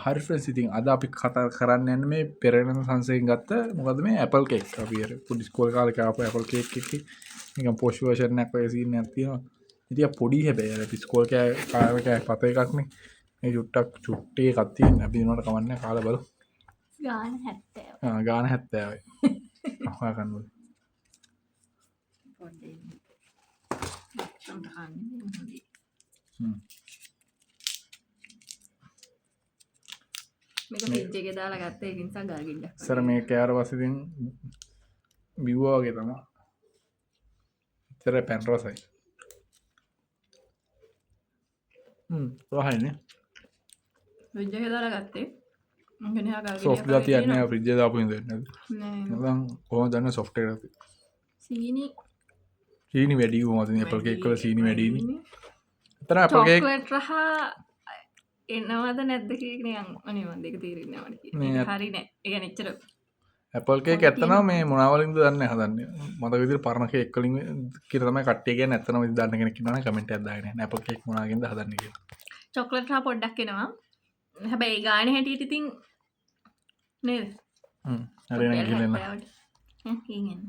හරි ෆ්‍රෙන්ඩ්ස්, ඉතින් අද අපි කතා කරන්න යන්නේ මේ පෙරේන සංසයෙන් ගත්ත මොකද මේ ඇපල් කේක්. අපි අර පොඩි ඉස්කෝලේ කාලේ කාපු ඇපල් කේක් එකේ නිකන් පොෂ් වර්ෂන් එකක් වගේ සීන් එකක් තියෙනවා. ඉතින් ආ පොඩි හැබැයි අර අපි ඉස්කෝලේ කාලේ කෑ පත එකක්නේ. මේ චුට්ටක් චුට්ටි එකක් තියෙන. අපි දිනුවට කමන්නේ නැහැ, කාලා බලමු. ගාන 70. ආ ගාන 70යි. ඔයා කන්න ඕනේ. පොඩ්ඩේ. සම්පූර්ණ හොඳයි. මේක ෆ්‍රිජ් එකේ දාලා ගත්ත ඒක නිසා ගාගිල්ලක්. ඉස්සර මේ කෑවර පස්සේ ඉතින් බිව්වා වගේ තමයි. ඉතර පැන් රසයි. රහයිනේ. ෆ්‍රිජ් එකේ දාලා ගත්තේ. මං කියන්නේ ආ ගාගිල්ලක්. සොෆ්ට් ගතියක් නෑ ෆ්‍රිජ් එකේ දාපු හින්දා නේද? නෑ. නැත්නම් කොහොමද දන්නේ සොෆ්ට් එක ගතිය? සීනි. සීනි වැඩි වුණා ඉතින් ඇපල් කේක් වල සීනි වැඩි නේ. එතන ඇපල් කේක් චොක්ලට් රහ එනවද නැද්ද කියන එක නිකන් අනේ මන් දෙක තේරෙන්නේ නෑ මට මේ කියන්නේ. හරි නෑ. ඒ කියන්නේ එච්චර ඇපල් කේක් හොඳ ඇත්තනම තියෙනවා. මේ මොනවා වලින්ද දන්නේ හදන්නේ. මතක විදිහට පරණ කේක් වලින් කියලා තමයි කට්ටිය කියන්නේ. ඇත්තනම ඉතින් දන්න කෙනෙක් ඉන්නවා නම් කමෙන්ට් එකක් දාගෙන යන්න. ඇපල් කේක් මොනවාගෙන්ද හදන්නේ කියලා. චොක්ලට් රහ පොඩ්ඩක් එනවා. හැබැයි ඒ ගානේ හැටියට ඉතින් නේද? හරි නම් ගිහින් එන්න. ගිහින් එන්න.